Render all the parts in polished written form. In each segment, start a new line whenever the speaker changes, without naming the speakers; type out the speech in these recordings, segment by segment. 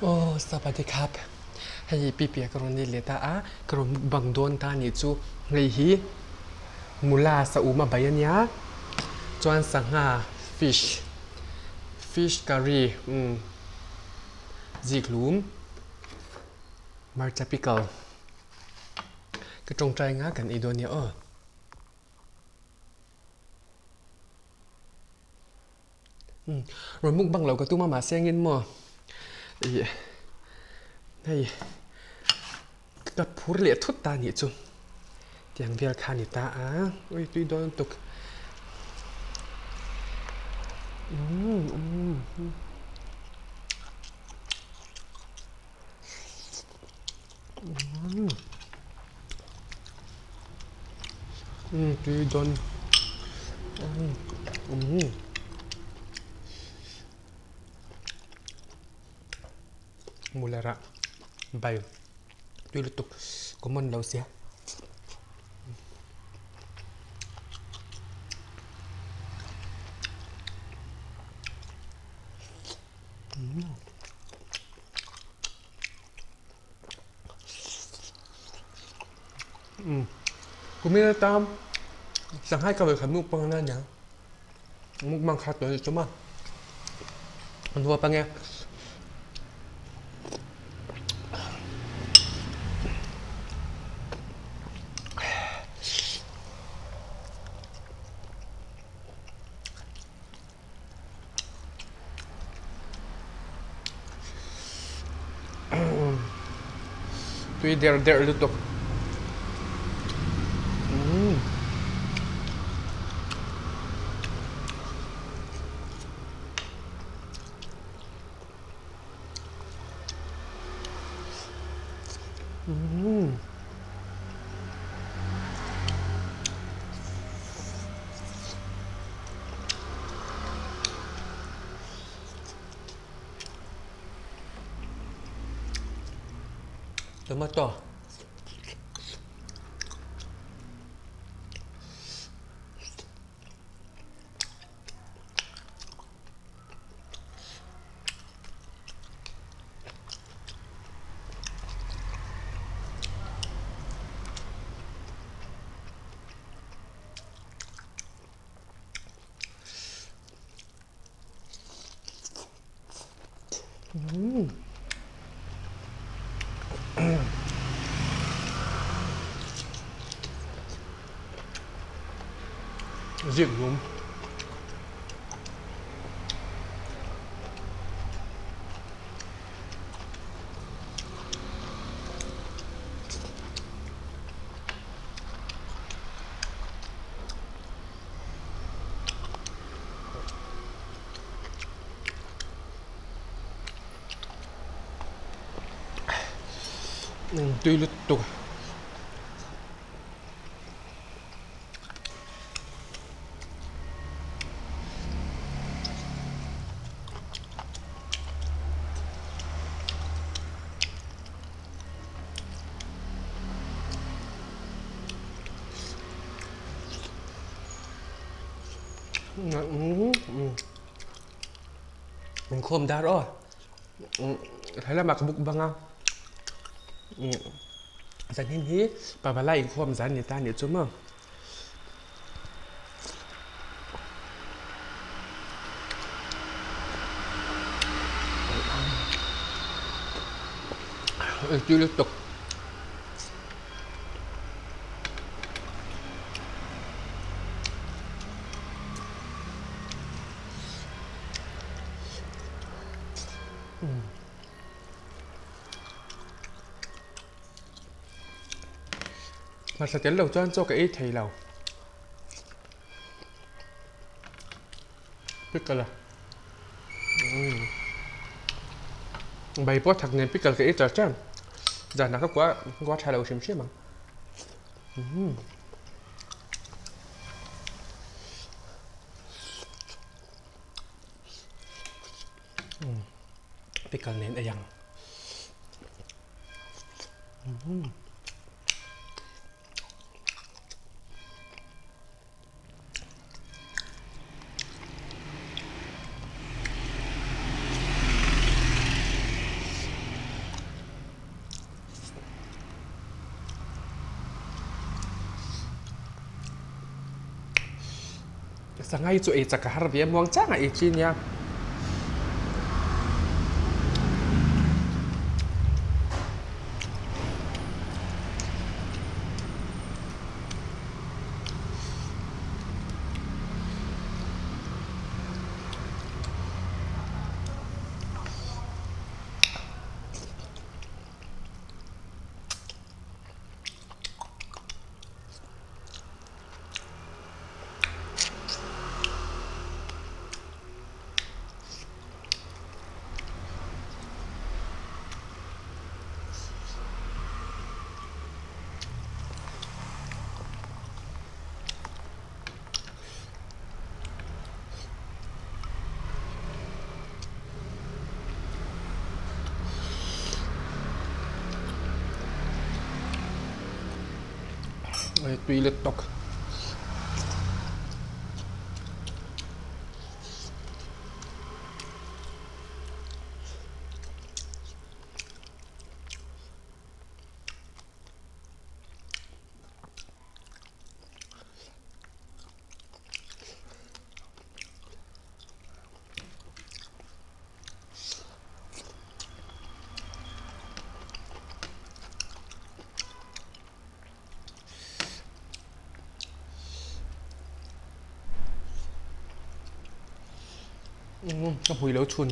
Aw Sawadee khap, hei Pipia ka rawn ni leh ta a, ka rawn mukbang dawn ta nih chu hei hi mula saum a bai a nia, chuan sangha fish, fish curry umm zikhlum hmarcha pickle ka tawngtai anga kan ei dawn nia aw. Rawn mukbang lo ka tum a mahse engin maw ih hei ka phur leh thut ta anih chu tiang vel kha a ni ta a ui tui dawn lutuk Tui dawn mula rah bai tui lutuk common lo sia. Kumin atan Shanghai ka vawikhat mukbang na nia mukbang kha tawh a ni chawm a an huap ange. Tui der der lutuk. Tomato. Zik lum. Tui lutuk. Inkhawm dar aw helamah ka buk bang a zanin hi pavalai inkhawm zan ni ta anih chu maw. Tui lutuk. Hmarcha tel lo chuan chaw ka ei thei lo. Pickle a. Bai pawh thak nen pickle ka ei char char. Zanah ka kuah kuah tha lo hrim hrim ang. Pickle nen ei ang. Sangha hi chu ei chak a har ve a, muang chang a ei chi nia. Tui let tawk. Ka hmui lo chhun.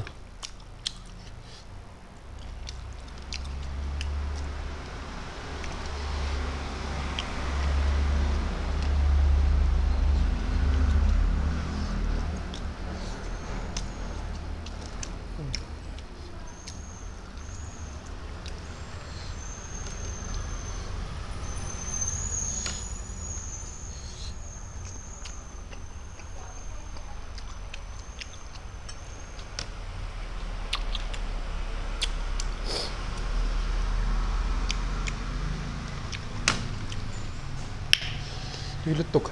Tui lutuk.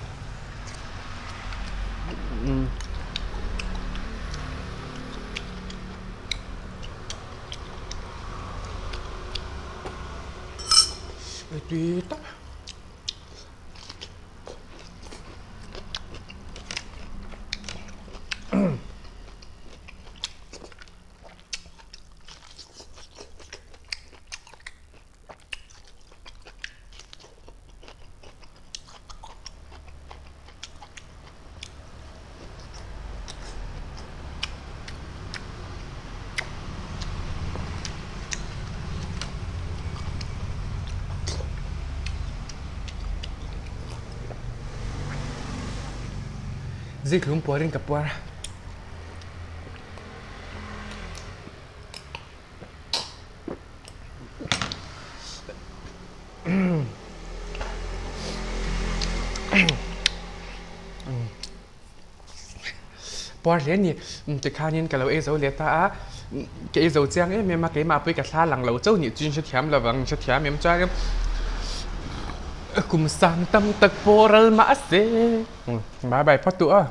Tui tak. Zikhlum puarin ka puar a. Puar hle a ni. Tikhanin ka lo ei zo leh ta a, ka ei zo chiang em em a, keimah pawh hi ka thla lang lo chauh nih chu in hrethiam lo vang, in hrethiam em chuan kum sang tam tak pawh ral mahse. Bye bye phawt duh a.